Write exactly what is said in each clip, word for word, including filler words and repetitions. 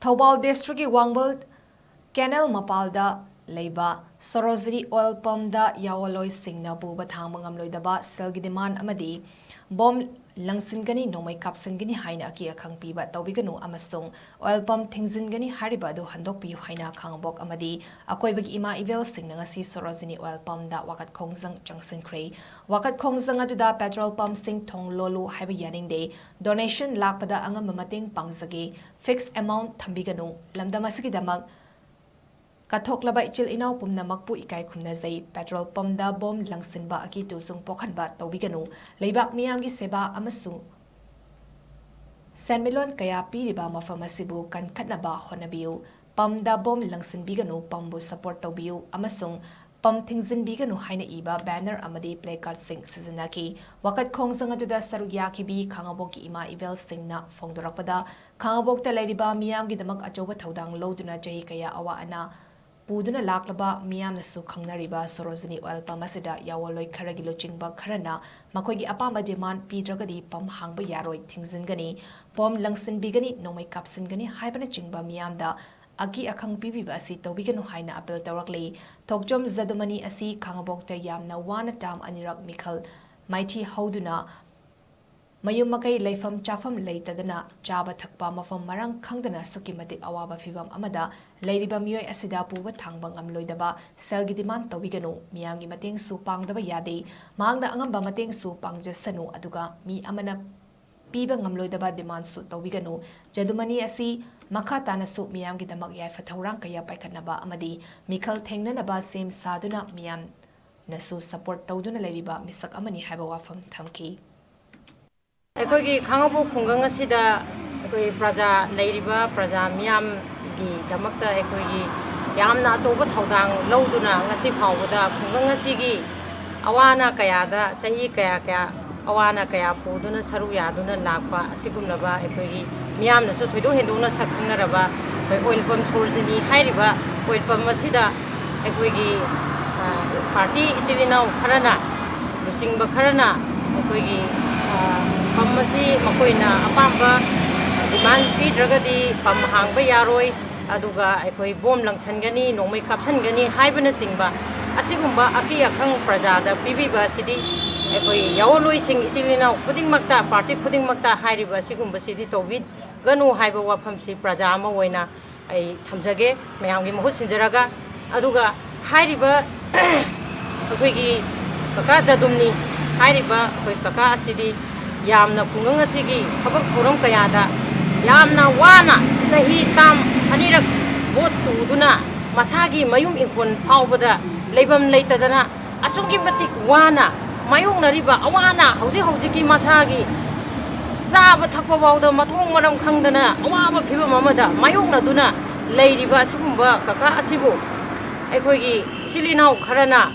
ꯊꯧꯕꯥꯜ ꯗꯤꯁꯇ꯭ꯔꯤꯛꯀꯤ ꯋꯥꯡꯕꯜ ꯀꯦꯅꯦꯜ ꯃꯄꯥꯜꯗ ꯂꯩꯕ ꯁꯣꯔꯣꯖꯤꯅꯤ ꯑꯣꯏꯜ ꯄꯝꯗ ꯌꯥꯑꯣꯟꯂꯣꯏꯁꯤꯡꯅ ꯄꯨꯕ ꯊꯥꯡꯕ ꯉꯝꯂꯣꯏꯗꯕ ꯁꯦꯜꯒꯤ ꯗꯤꯃꯥꯟ ꯑꯃꯗꯤ ꯕꯣꯝ ꯂꯪꯁꯤꯟꯒꯅꯤ, ꯅꯣꯡꯃꯩ ꯀꯥꯞꯁꯤꯟꯒꯅꯤ ꯍꯥꯏꯅ ꯑꯀꯤ ꯑꯈꯪ ꯄꯤꯕ ꯇꯧꯕꯤꯒꯅꯨ ꯑꯃꯁꯨꯡ ꯑꯣꯏꯜ ꯄꯝ ꯊꯤꯡꯖꯤꯟꯒꯅꯤ ꯍꯥꯏꯔꯤꯕ ꯑꯗꯨ ꯍꯟꯗꯣꯛꯄꯤꯌꯨ ꯍꯥꯏꯅ ꯈꯥꯉꯕꯣꯛ ꯑꯃꯗꯤ ꯑꯀꯣꯏꯕꯒꯤ ꯏꯃꯥ ꯏꯕꯦꯜꯁꯤꯡꯅ ꯉꯁꯤ ꯁꯣꯔꯣꯖꯤꯅꯤ ꯑꯣꯏꯜ ꯄꯝꯗ ꯋꯥꯀꯠ ꯈꯣꯡꯖꯪ ꯆꯪꯁꯤꯟꯈ꯭ꯔꯦ꯫ ꯋꯥꯀꯠ ꯈꯣꯡꯖꯪ ꯑꯗꯨꯗ ꯄꯦꯇ꯭ꯔꯣꯜ ꯄꯝꯁꯤꯡ ꯊꯣꯡ ꯂꯣꯜꯂꯨ ꯍꯥꯏꯕ ꯌꯥꯅꯤꯡꯗꯦ, ꯗꯣꯅꯦꯁꯟ ꯂꯥꯛꯄꯗ ꯑꯉꯝꯕ ꯃꯇꯦꯡ ꯄꯥꯡꯖꯒꯦ, ꯐꯤꯛꯁ ꯑꯦꯃꯥꯎꯟꯠ ꯊꯝꯕꯤꯒꯅꯨ, ꯂꯝꯗꯝ ꯑꯁꯤꯒꯤꯗꯃꯛ ꯀꯠꯊꯣꯛꯂꯕ ꯏꯆꯤꯜ ꯏꯅꯥꯎ ꯄꯨꯝꯅꯃꯛꯄꯨ ꯏꯀꯥꯏ ꯈꯨꯝꯅꯖꯩ, ꯄꯦꯇ꯭ꯔꯣꯜ ꯄꯝꯗ ꯕꯣꯝ ꯂꯪꯁꯤꯟꯕ ꯑꯀꯤ ꯇꯨꯖꯨꯡ ꯄꯣꯛꯍꯟꯕ ꯇꯧꯕꯤꯒꯅꯨ, ꯂꯩꯕꯥꯛ ꯃꯤꯌꯥꯝꯒꯤ ꯁꯦꯕꯥ ꯑꯃꯁꯨꯡ ꯁꯦꯟꯃꯤꯠꯂꯣꯟ ꯀꯌꯥ ꯄꯤꯔꯤꯕ ꯃꯐꯝ ꯑꯁꯤꯕꯨ ꯀꯟꯈꯠꯅꯕ ꯍꯣꯠꯅꯕꯤꯌꯨ, ꯄꯝꯗ ꯕꯣꯝ ꯂꯪꯁꯤꯟꯕꯤꯒꯅꯨ, ꯄꯝꯕꯨ ꯁꯄꯣꯔꯠ ꯇꯧꯕꯤꯌꯨ ꯑꯃꯁꯨꯡ ꯄꯝ ꯊꯤꯡꯖꯤꯟꯕꯤꯒꯅꯨ ꯍꯥꯏꯅ ꯏꯕ ꯕꯦꯅꯔ ꯑꯃꯗꯤ ꯄ꯭ꯂꯦꯀꯥꯔꯗꯁꯤꯡ ꯁꯤꯖꯤꯟꯅꯈꯤ꯫ ꯋꯥꯀꯠ ꯈꯣꯡꯖꯪ ꯑꯗꯨꯗ ꯁꯔꯨꯛ ꯌꯥꯈꯤꯕꯤ ꯈꯥꯉꯕꯣꯛꯀꯤ ꯏꯃꯥ ꯏꯕꯦꯜꯁꯤꯡꯅ ꯐꯣꯡꯗꯣꯔꯛꯄꯗ, ꯈꯥꯉꯕꯣꯛꯇ ꯂꯩꯔꯤꯕ ꯃꯤꯌꯥꯝꯒꯤꯗꯃꯛ ꯑꯆꯧꯕ ꯊꯧꯗꯥꯡ ꯂꯧꯗꯨꯅ ꯆꯍꯤ ꯀꯌꯥ ꯑꯋꯥ ꯑꯅꯥ ꯄꯨꯗꯨꯅ ꯂꯥꯛꯂꯕ ꯃꯤꯌꯥꯝꯅꯁꯨ ꯈꯪꯅꯔꯤꯕ ꯁꯣꯔꯣꯖꯤꯅꯤ ꯑꯣꯏꯜ ꯄꯝ ꯑꯁꯤꯗ ꯌꯥꯑꯣꯟꯂꯣꯏ ꯈꯔꯒꯤ ꯂꯨꯆꯤꯡꯕ ꯈꯔꯅ ꯃꯈꯣꯏꯒꯤ ꯑꯄꯥꯝꯕ ꯗꯤꯃꯥꯟ ꯄꯤꯗ꯭ꯔꯒꯗꯤ ꯄꯝ ꯍꯥꯡꯕ ꯌꯥꯔꯣꯏ, ꯊꯤꯡꯖꯤꯟꯒꯅꯤ, ꯕꯣꯝ ꯂꯪꯁꯤꯟꯕꯤꯒꯅꯤ, ꯅꯣꯡꯃꯩ ꯀꯥꯞꯁꯤꯟꯒꯅꯤ ꯍꯥꯏꯕꯅꯆꯤꯡꯕ ꯃꯤꯌꯥꯝꯗ ꯑꯀꯤ ꯑꯈꯪ ꯄꯤꯕꯤꯕ ꯑꯁꯤ ꯇꯧꯕꯤꯒꯅꯨ ꯍꯥꯏꯅ ꯑꯄꯤꯜ ꯇꯧꯔꯛꯂꯤ꯫ ꯊꯣꯛꯆꯣꯝ ꯖꯗꯨꯃꯅꯤ ꯑꯁꯤ ꯈꯥꯉꯕꯣꯛꯇ ꯌꯥꯝꯅ ꯋꯥꯅ ꯇꯥꯝ ꯑꯅꯤꯔꯛ ꯃꯤꯈꯜ ꯃꯥꯏꯊꯤ ꯍꯧꯗꯨꯅ ꯃꯌꯨꯝ ꯃꯀꯩ, ꯂꯩꯐꯝ ꯆꯥꯐꯝ ꯂꯩꯇꯗꯅ, ꯆꯥꯕ ꯊꯛꯄ ꯃꯐꯝ ꯃꯔꯥꯡ ꯈꯪꯗꯅ ꯑꯁꯨꯛꯀꯤ ꯃꯇꯤꯛ ꯑꯋꯥꯕ ꯐꯤꯚꯝ ꯑꯃꯗ ꯂꯩꯔꯤꯕ ꯃꯤꯑꯣꯏ ꯑꯁꯤꯗ ꯄꯨꯕ ꯊꯥꯡꯕ ꯉꯝꯂꯣꯏꯗꯕ ꯁꯦꯜꯒꯤ ꯗꯤꯃꯥꯟ ꯇꯧꯕꯤꯒꯅꯨ꯫ ꯃꯤꯌꯥꯝꯒꯤ ꯃꯇꯦꯡꯁꯨ ꯄꯥꯡꯗꯕ ꯌꯥꯗꯦ꯫ ꯃꯍꯥꯛꯅ ꯑꯉꯝꯕ ꯃꯇꯦꯡꯁꯨ ꯄꯥꯡꯖꯁꯅꯨ, ꯑꯗꯨꯒ ꯃꯤ ꯑꯃꯅ ꯄꯤꯕ ꯉꯝꯂꯣꯏꯗꯕ ꯗꯤꯃꯥꯟꯁꯨ ꯇꯧꯕꯤꯒꯅꯨ꯫ ꯖꯗꯨꯃꯅꯤ ꯑꯁꯤ ꯃꯈꯥ ꯇꯥꯅꯁꯨ ꯃꯤꯌꯥꯝꯒꯤꯗꯃꯛ ꯌꯥꯏꯐ ꯊꯧꯔꯥꯡ ꯀꯌꯥ ꯄꯥꯏꯈꯠꯅꯕ ꯑꯃꯗꯤ ꯃꯤꯈꯜ ꯊꯦꯡꯅꯅꯕ ꯁꯦꯝ ꯁꯥꯗꯨꯅ ꯃꯤꯌꯥꯝꯅꯁꯨ ꯁꯄꯣꯔꯠ ꯇꯧꯗꯨꯅ ꯂꯩꯔꯤꯕ ꯃꯤꯁꯛ ꯑꯃꯅꯤ ꯍꯥꯏꯕ ꯋꯥꯐꯝ ꯊꯝꯈꯤ꯫ ꯑꯩꯈꯣꯏꯒꯤ ꯈꯥꯉꯕꯣꯛ ꯈꯨꯡꯒꯪ ꯑꯁꯤꯗ ꯑꯩꯈꯣꯏ ꯄ꯭ꯔꯖꯥ, ꯂꯩꯔꯤꯕ ꯄ꯭ꯔꯖꯥ ꯃꯤꯌꯥꯝꯒꯤꯗꯃꯛꯇ ꯑꯩꯈꯣꯏꯒꯤ ꯌꯥꯝꯅ ꯑꯆꯧꯕ ꯊꯧꯗꯥꯡ ꯂꯧꯗꯨꯅ ꯉꯁꯤ ꯐꯥꯎꯕꯗ ꯈꯨꯡꯒꯪ ꯑꯁꯤꯒꯤ ꯑꯋꯥ ꯑꯅꯥ ꯀꯌꯥꯗ, ꯆꯍꯤ ꯀꯌꯥ ꯀꯌꯥ ꯑꯋꯥ ꯑꯅꯥ ꯀꯌꯥ ꯄꯨꯗꯨꯅ ꯁꯔꯨꯛ ꯌꯥꯗꯨꯅ ꯂꯥꯛꯄ ꯑꯁꯤꯒꯨꯝꯂꯕ ꯑꯩꯈꯣꯏꯒꯤ ꯃꯤꯌꯥꯝꯅꯁꯨ ꯊꯣꯏꯗꯣꯛ ꯍꯦꯟꯗꯣꯛꯅ ꯁꯛ ꯈꯪꯅꯔꯕ ꯑꯩꯈꯣꯏ ꯑꯣꯏꯜ ꯄꯝ ꯁꯣꯔꯣꯖꯤꯅꯤ ꯍꯥꯏꯔꯤꯕ ꯑꯣꯏꯜ ꯄꯝ ꯑꯁꯤꯗ ꯑꯩꯈꯣꯏꯒꯤ, ꯑ, ꯄꯥꯔꯇꯤ ꯏꯆꯤꯜ ꯏꯅꯥꯎ ꯈꯔꯅ, ꯂꯨꯆꯤꯡꯕ ꯈꯔꯅ ꯑꯩꯈꯣꯏꯒꯤ, ꯑ, ꯄꯝ ꯑꯁꯤ ꯃꯈꯣꯏꯅ ꯑꯄꯥꯝꯕ ꯗꯤꯃꯥꯟ ꯄꯤꯗ꯭ꯔꯒꯗꯤ ꯄꯝ ꯍꯥꯡꯕ ꯌꯥꯔꯣꯏ, ꯑꯗꯨꯒ ꯑꯩꯈꯣꯏ ꯕꯣꯝ ꯂꯪꯁꯟꯒꯅꯤ, ꯅꯣꯡꯃꯩ ꯀꯥꯞꯁꯟꯒꯅꯤ ꯍꯥꯏꯕꯅꯆꯤꯡꯕ ꯑꯁꯤꯒꯨꯝꯕ ꯑꯀꯤ ꯑꯈꯪ ꯄ꯭ꯔꯖꯥꯗ ꯄꯤꯕꯤꯕ ꯑꯁꯤꯗꯤ ꯑꯩꯈꯣꯏ ꯌꯥꯑꯣꯟꯂꯣꯏꯁꯤꯡ, ꯏꯆꯤꯜ ꯏꯅꯥꯎ ꯈꯨꯗꯤꯡꯃꯛꯇ, ꯄꯥꯔꯇꯤ ꯈꯨꯗꯤꯡꯃꯛꯇ ꯍꯥꯏꯔꯤꯕ ꯑꯁꯤꯒꯨꯝꯕꯁꯤꯗꯤ ꯇꯧꯕꯤꯒꯅꯨ ꯍꯥꯏꯕ ꯋꯥꯐꯝꯁꯤ ꯄ꯭ꯔꯖꯥ ꯑꯃ ꯑꯣꯏꯅ ꯑꯩ ꯊꯝꯖꯒꯦ, ꯃꯌꯥꯝꯒꯤ ꯃꯍꯨꯠ ꯁꯤꯟꯖꯔꯒ꯫ ꯑꯗꯨꯒ ꯍꯥꯏꯔꯤꯕ ꯑꯩꯈꯣꯏꯒꯤ ꯀꯀꯥ ꯖꯗꯨꯝꯅꯤ ꯍꯥꯏꯔꯤꯕ ꯑꯩꯈꯣꯏ ꯀꯀꯥ ꯑꯁꯤꯗꯤ ꯌꯥꯝꯅ ꯈꯨꯡꯒꯪ ꯑꯁꯤꯒꯤ ꯊꯕꯛ ꯊꯧꯔꯝ ꯀꯌꯥꯗ ꯌꯥꯝꯅ ꯋꯥꯅ ꯆꯍꯤ ꯇꯥꯝ ꯑꯅꯤꯔꯛ ꯚꯣꯠ ꯇꯨꯗꯨꯅ ꯃꯁꯥꯒꯤ ꯃꯌꯨꯝ ꯏꯪꯈꯣꯜ ꯐꯥꯎꯕꯗ ꯂꯩꯐꯝ ꯂꯩꯇꯗꯅ ꯑꯁꯨꯛꯀꯤ ꯃꯇꯤꯛ ꯋꯥꯅ ꯃꯥꯌꯣꯛꯅꯔꯤꯕ ꯑꯋꯥꯅ ꯍꯧꯖꯤꯛ ꯍꯧꯖꯤꯛꯀꯤ ꯃꯁꯥꯒꯤ ꯆꯥꯕ ꯊꯛꯄ ꯐꯥꯎꯗ ꯃꯊꯣꯡ ꯃꯔꯝ ꯈꯪꯗꯅ ꯑꯋꯥꯕ ꯐꯤꯕꯝ ꯑꯃꯗ ꯃꯥꯌꯣꯛꯅꯗꯨꯅ ꯂꯩꯔꯤꯕ ꯑꯁꯤꯒꯨꯝꯕ ꯀꯀꯥ ꯑꯁꯤꯕꯨ ꯑꯩꯈꯣꯏꯒꯤ ꯏꯆꯤꯜ ꯏꯅꯥꯎ ꯈꯔꯅ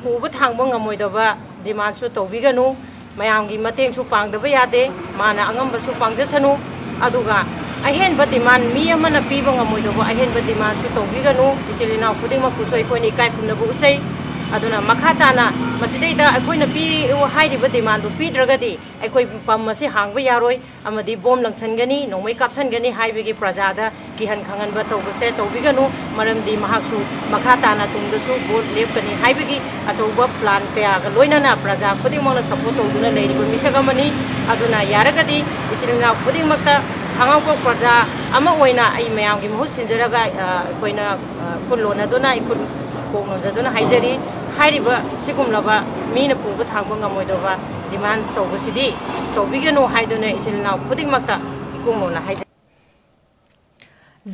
ꯄꯨꯕ ꯊꯥꯡꯕ ꯉꯝꯃꯣꯏꯗꯕ ꯗꯤꯃꯥꯟꯁꯨ ꯇꯧꯕꯤꯒꯅꯨ꯫ ꯃꯌꯥꯝꯒꯤ ꯃꯇꯦꯡꯁꯨ ꯄꯥꯡꯗꯕ ꯌꯥꯗꯦ, ꯃꯥꯅ ꯑꯉꯝꯕꯁꯨ ꯄꯥꯡꯖꯁꯅꯨ꯫ ꯑꯗꯨꯒ ꯑꯍꯦꯟꯕ ꯗꯤꯃꯥꯟ ꯃꯤ ꯑꯃꯅ ꯄꯤꯕ ꯉꯝꯃꯣꯏꯗꯧꯕ ꯑꯍꯦꯟꯕ ꯗꯤꯃꯥꯟꯁꯨ ꯇꯧꯕꯤꯒꯅꯨ꯫ ꯏꯆꯤꯜ ꯏꯅꯥꯎ ꯈꯨꯗꯤꯡꯃꯛꯄꯨꯁꯨ ꯑꯩꯈꯣꯏꯅ ꯏꯀꯥꯏ ꯈꯨꯝꯅꯕ ꯎꯠꯆꯩ꯫ ꯑꯗꯨꯅ ꯃꯈꯥ ꯇꯥꯅ ꯃꯁꯤꯗꯩꯗ ꯑꯩꯈꯣꯏꯅ ꯄꯤꯌꯨ ꯍꯥꯏꯔꯤꯕ ꯗꯤꯃꯥꯟꯗꯨ ꯄꯤꯗ꯭ꯔꯒꯗꯤ ꯑꯩꯈꯣꯏ ꯄꯝ ꯑꯁꯤ ꯍꯥꯡꯕ ꯌꯥꯔꯣꯏ ꯑꯃꯗꯤ ꯕꯣꯝ ꯂꯪꯁꯟꯒꯅꯤ, ꯅꯣꯡꯃꯩ ꯀꯥꯞꯁꯟꯒꯅꯤ ꯍꯥꯏꯕꯒꯤ ꯄ꯭ꯔꯖꯥꯗ ꯀꯤꯍꯟ ꯈꯪꯍꯟꯕ ꯇꯧꯕꯁꯦ ꯇꯧꯕꯤꯒꯅꯨ꯫ ꯃꯔꯝꯗꯤ ꯃꯍꯥꯛꯁꯨ ꯃꯈꯥ ꯇꯥꯅ ꯇꯨꯡꯗꯁꯨ ꯚꯣꯠ ꯂꯦꯞꯀꯅꯤ ꯍꯥꯏꯕꯒꯤ ꯑꯆꯧꯕ ꯄ꯭ꯂꯥꯟ ꯀꯌꯥꯒ ꯂꯣꯏꯅꯅ ꯄ꯭ꯔꯖꯥ ꯈꯨꯗꯤꯡꯃꯛꯅ ꯁꯄꯣꯔꯠ ꯇꯧꯗꯨꯅ ꯂꯩꯔꯤꯕ ꯃꯤꯁꯛ ꯑꯃꯅꯤ꯫ ꯑꯗꯨꯅ ꯌꯥꯔꯒꯗꯤ ꯏꯆꯤꯜ ꯏꯅꯥꯎ ꯈꯨꯗꯤꯡꯃꯛꯇ ꯈꯥꯉꯕꯣꯛ ꯄ꯭ꯔꯖꯥ ꯑꯃ ꯑꯣꯏꯅ ꯑꯩ ꯃꯌꯥꯝꯒꯤ ꯃꯍꯨꯠ ꯁꯤꯟꯖꯔꯒ, ꯑ, ꯑꯩꯈꯣꯏꯅ, ꯑ, ꯈꯨꯜ ꯂꯣꯟꯅꯗꯨꯅ, ꯑꯩ ꯈꯨꯜ ꯀꯣꯛꯅꯖꯗꯨꯅ ꯍꯥꯏꯖꯔꯤ꯫ ꯍꯥꯏꯔꯤꯕ ꯁꯤꯒꯨꯝꯂꯕ ꯃꯤꯅ ꯄꯨꯕ ꯊꯥꯡꯕ ꯉꯝꯃꯣꯏꯗꯕ ꯗꯤꯃꯥꯟ ꯇꯧꯕꯁꯤꯗꯤ ꯇꯧꯕꯤꯒꯅꯨ ꯍꯥꯏꯗꯨꯅ ꯏꯆꯤꯜ ꯏꯅꯥꯎ ꯈꯨꯗꯤꯡꯃꯛꯇ ꯏꯀꯣꯛꯅꯧꯅ ꯍꯥꯏꯖꯔꯤ꯫